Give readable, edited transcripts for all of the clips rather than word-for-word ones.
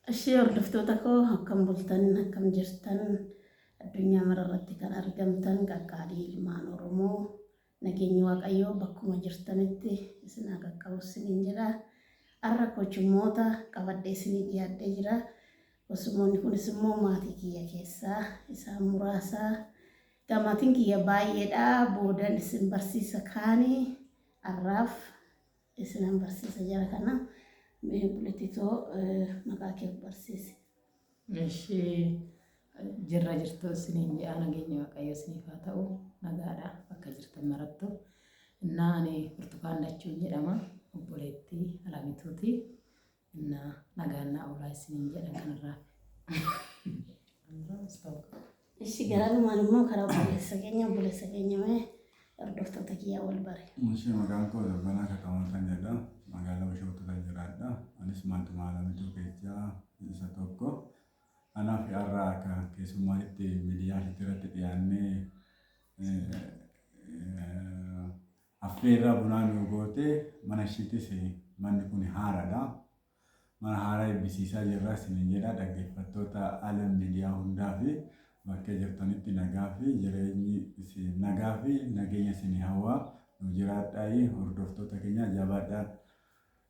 Ishee hordoftoota koo, akkam bultan, akkam jirtan? Addunyaa mara irratti kan argamtan qaqqaalii ilmaan Oromoo, nageenyi Waaqayyoo bakkuma jirtanitti isin haa qaqqabu isiniin jedha. Har'a kochummoota qabadhee isinii dhiyaadhee jira. Kochummoonni kunis immoo maatii kiyya keessaa isaan muraasa. Egaa maatiin kiyya baay'eedha. Boodan isin barsiisa kaanii har'aaf isinan barsiisa jara kana. Mee buletitoo, maqaa kee of barsiisi. Ishee jirra jirtu isiniin jedha. Nageenya Waaqayyo isiniif haa ta'u. Nagaadha bakka jirtan marattu. Innaa ani Burtukaan Dachuun jedhama, obboleettii Alamituuti. Innaa nagaan naa oolaa isiniin jedhan kanarraa. Ishi garaanumaan immoo karaa obboleessa keenya mee hordoftoota kiyyaa wal bare. Ishee maqaan koo Zabbanaa Katamaa jedha. Magaalaa Bishooftuu kan jiraadha. Anis maatuma Alamituu keessaa isa tokko. Kanaaf har'a akka keessummaatti miidiyaa isheetti irratti dhiyaannee affeerraa bunaa nu goote. Mana ishiitis manni kun haaraadha. Mana haaraa eebbisiisaa jirra isiniin jedha. Dhaggeeffattoota Alam Miidiyaa hundaa fi bakka jirtanitti nagaa fi jireenyi, nagaa fi nageenya isinii hawwaa. Nu jiraadhaayi, hordoftoota keenya, jabaadhaa.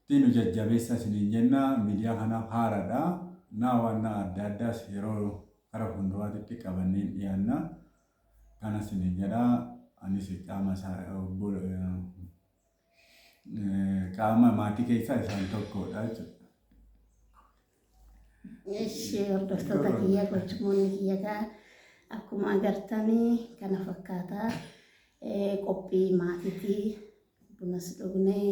Itti nu jajjabeessa isiniin jenna. Miidiyaa kanaaf haaraadha. Naa waan adda addaas yeroo kara fuulduraatitti qabanneen dhiyaanna. Kana isiniin jedha. Anis qaama isaa qaama maatii keessaa isaan tokkodha jechuudha. Ishee hordoftoota kiyya, gochumoonni kiyya gaa akkuma agartanii kana fakkaata. Qophii maatiitii bunas dhugnee,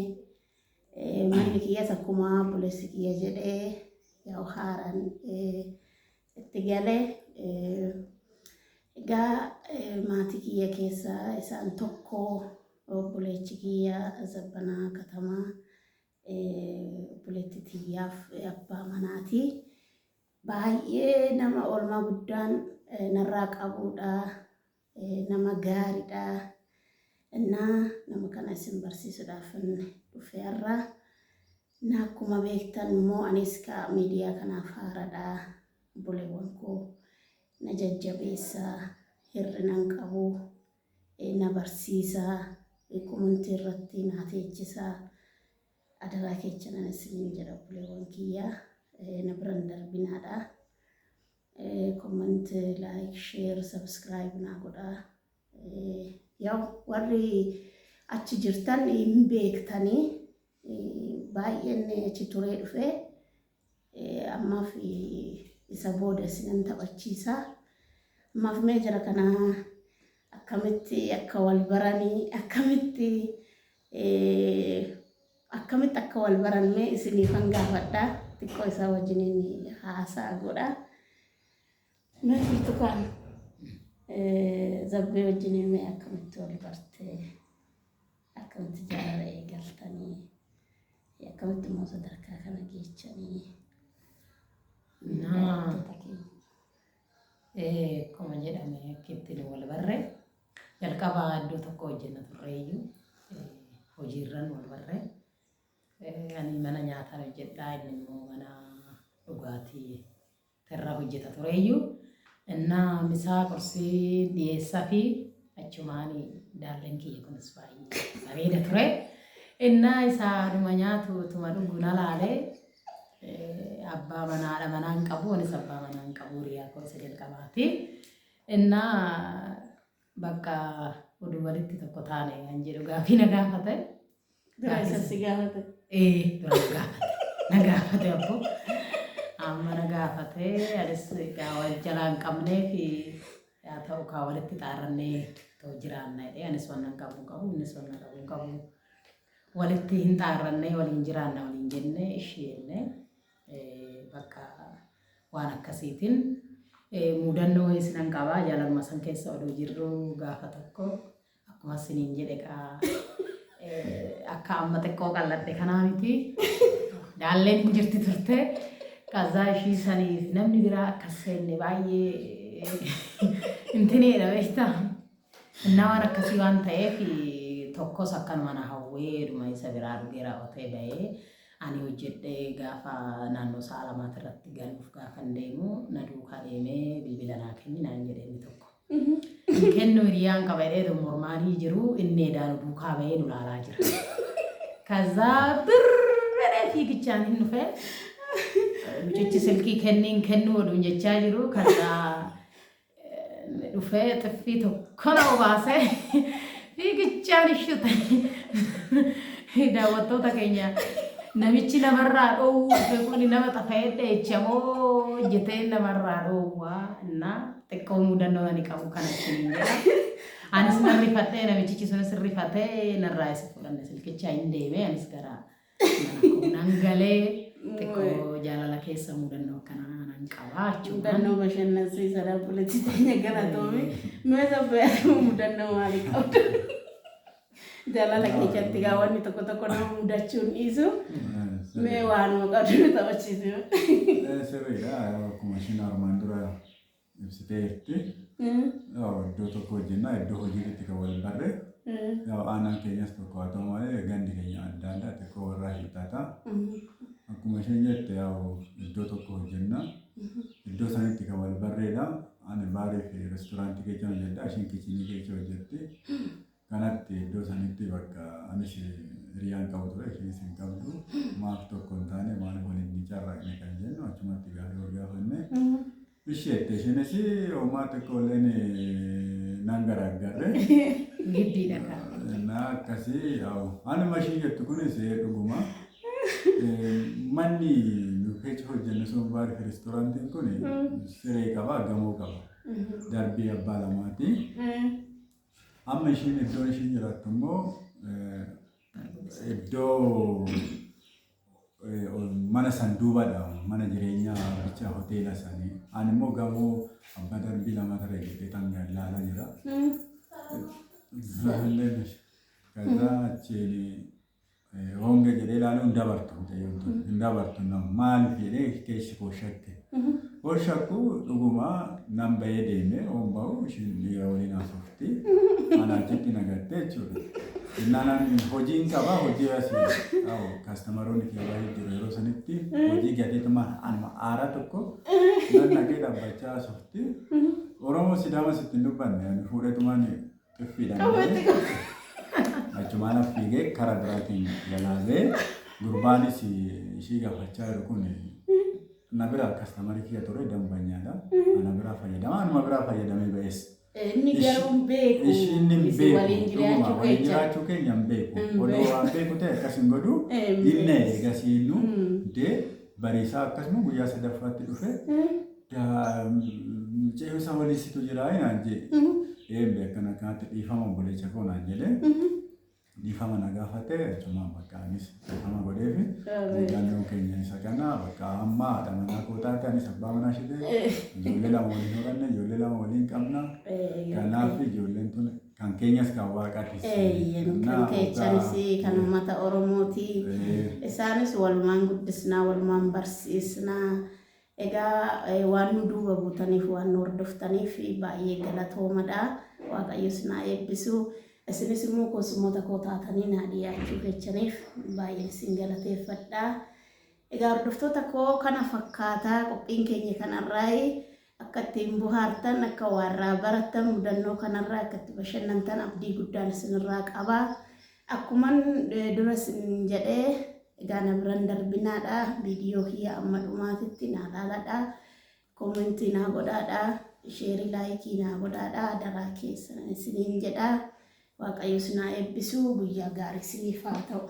manni kiyyas akkuma obboleessi kiyya jedhee yaa'u haaraan itti galee. Egaa maatii kiyya keessaa isaan tokko obboleechi kiyya Zabbanaa Katamaa, obboleetti tiyyaaf abbaa manaati. Baay'ee nama oolmaa guddaan narraa qabudha. Nama gaariidha. Innaa nama kana isin barsiisuudhaaf dhufe har'a. Na akkuma beektan immoo anis ka miidiyaa kanaaf haaraadha. Obboleewwan koo, na jajjabeessaa, hir'ina hin qabu, na barsiisaa, comment irratti naa teechisaa. Adaraa kechanan isiniin jedha, obboleewwan kiyyaa, na biran darbinaadha. Comment, like, share, subscribe naa godhaa. Yaa'u warri achi jirtan hin beektanii, baay'een achi turee dhufee ammaaf isa booda isinan taphachiisa. Ammaaf mee jara kana akkamitti akka wal baranii, akkamitti akka wal baran mee isiniifan gaafadha. Xiqqoo isaa wajjiniin haasaa godha. Mee Burtukaan, Zabbee wajjiniin mee akkamitti wal barte? Akkamitti jaalala eegaltanii? Akkamitti immoo sadarkaa kana geechanii? Naa. Akkuma jedhame, akka ittiin wal barre, jalqaba iddoo tokko hojjenna turreeyyuu, hojiirran wal barre. Ani mana nyaataan hojjedhaa, inni immoo mana dhugaatii irra hojjeta tureeyyuu. Innaa misaa qursii dhiyeessaa fi achumaan daalleen kiyya kunis baay'ee bareeda ture. Innaa isaa dhuma nyaatu utuma dhugu na laalee, abbaa manaadha manaan qabu, anis abbaa manaan qabu, hiriyaa koo isa jalqabaati. Innaa bakka oduu walitti tokko taane kan jedhu gaafii na gaafate. Dura isa si gaafate. Ee, dura na gaafate. Na gaafate abboo. Amma na gaafate, anis egaa wal jalaa hin qabnee fi haa ta'u kaa walitti xaarrannee ta'u jiraanna jedhee, anis waan hin qabu hin qabu, innis waan qabu hin qabu. Walitti hin xaarrannee waliin jiraanna waliin jennee ishii jennee bakka waan akkasiitiin mudannoo isinan qabaa. Jaalaluma san keessa oduu jirru gaafa tokko akkuma isiniin jedhe kaa akka amma xiqqoo qal'adhe kanaa miti. Daalleen hin jirti turte. Kazaa ishii saniif namni biraa akka seenne baay'ee intineedha, beektaa. Innaa waan akkasii waan ta'eef tokkos akkanuma na hawwee dhuma isa biraa dhugee raawwatee bahee Ani hojjedhee gaafa naannoo sa'a lamaati irratti galuuf gaafan deemu na duukaa deemee bilbila naa kenni naan jedhe inni tokko. Hin kennu hiriyaan qaba jedhee mormaanii jiru inni edaa nu duukaa bahee nu laalaa jira. Kazaa birree fiigichaan hin dhufe. Mucichi silkii kenniin kennuu oduun jechaa jiru. Kazaa dhufee xiffii tokko na obaasee fiigichaan ishute. Daawwattoota keenya namichi namarraa dhoowwuu dhufe kun nama xafa'ee dheechamoo jetee namarraa dhoowwaa innaa xiqqoo mudannoo ani qabu kana ittiin jedha. Anis nan rifadhee namichichi sunis rifatee narraa isa fudhanne silkicha hin deeme anis gara mana koo nan galee xiqqoo jaalala keessa mudannoo akkanaa nan qaba jechuudha. Mudannoo bashannansiisadha obboleettii teenya galatoomi. Mee sabbee mudannoo maalii qabda? Jaalala keessatti gaa wanni tokko tokko nama mudachuun dhiisu. Mee waanuma qabdu nu taphachiisu. Sirriidha. Akkuma isheen armaan dura ibsiteerti. Iddoo tokko hojjennaa iddoo hojiitti kan wal barre. Aanaan keenyas tokko haa ta'u malee gandi keenya adda addaa xiqqoo warraa hiixaata. Akkuma isheen jette iddoo tokko hojjennaa. Iddoo sanitti kan wal barreedha. Ani baarii fi reesturaantii keessa hojjedha. Isheen kichinii keessa hojjetti. Kanatti iddoo sanitti bakka anis hiriyaan qabu ture isheenis hin qabdu. Maaf tokko hin taane maaliif waliin ni carraaqne kan jennu achumatti gaafii wal gaafanne. Ishee isheenis homaa xiqqoo illeen nan garaagarre. Giddiidha kaa. Na akkasii yaa'u. Anuma isheen jettu kunis dhuguma. Manni nu keessa hojjennu sun baarii fi reesturaantiin kun siree qaba gamoo qaba. Darbii abbaa lamaati. Amma isheen iddoon isheen jiraattu immoo iddoo mana san duubadha. Mana jireenyaa bicha hoteela sanii. Ani immoo gamoo abbaa darbii lama taree jedhee kan ilaalaa jira. Kaza achiin honga jedhee ilaaluu hin dabartu mucayyoon tun hin dabartu nama maaliif jedhee keessi koo shakke. Koo shakku dhuguma nan bahee deeme oon bahu ishiin dhiira waliin haasofti. Ana achitti nagatte jechuudha. Innaan ani hojiin qaba hojii asii kastamaroonni kiyya baay'ee jiru yeroo sanitti hojii gateetuma anuma aaraa tokko nan dhaqee dhaabbachaa haasofti. Oromoo Sidaama sitti hin dubbanne ani fuudheetumaan xiffiidhaan achumaan fiigee karaa biraatiin galaabee gurbaanis ishii gaafachaa jiru kun na bira kastamarii kiyya ture dambanyaadha. Ana biraa fayyadama anuma biraa fayyadamee ba'es. Inni garuu hin beeku. Ishiin hin Isin beeku. waliin Dhuguma jiraachuu waliin keessa. jiraachuu keenya hin beeku. Hin Odoo beeku. waan beeku ta'e akkas hin godhu. Hin Inni beeku. eegasii innu dee bariisaa akkasuma guyyaa sadaffaatti dhufe mucayyoo waliin situ jiraa naan jedhe. Eebbe akkana akkanatti dhiifama obboleessa koo naan jedhe. Dhiifama na gaafate achumaan bakka anis dhiifama godheefi mudannoon keenya isa kana bakka amma haadha manaa koo taate anis abbaa manaa ishee ijoollee lama waliin horanne ijoollee lama waliin qabna. Kanaaf ijoolleen tun kan keenyas kan waaqaatis. Kan keessanis kan uummata Oromooti. Isaanis walumaan guddisnaa, walumaan barsiisnaa. Egaa waan nu duuba buutaniif, waan nu hordoftaniif baay'ee galatoomadha. Waaqayyo isin haa eebbisu. Isinis immoo keessummoota koo taatanii naa dhiyaachuu keessaniif baay'een isin galateeffadha. Egaa hordoftoota koo kana fakkaataa qophiin keenya kanarraa akka ittiin bohaartan, akka waarraa barattan, mudannoo kanarraa akka itti bashannantan abdii guddaan isinirraa qaba. Akkuman dura isin jedhee egaa na biran darbinaadha. Viidiyoo kiyya amma dhumaatitti naa laaladha. Koomentii naa godhaadha. Sheerii laayikii naa godhaadha. Daraa keessan isiniin jedha. Waaqayyo isin haa eebbisu. Guyyaa gaarii isiniif haa ta'u.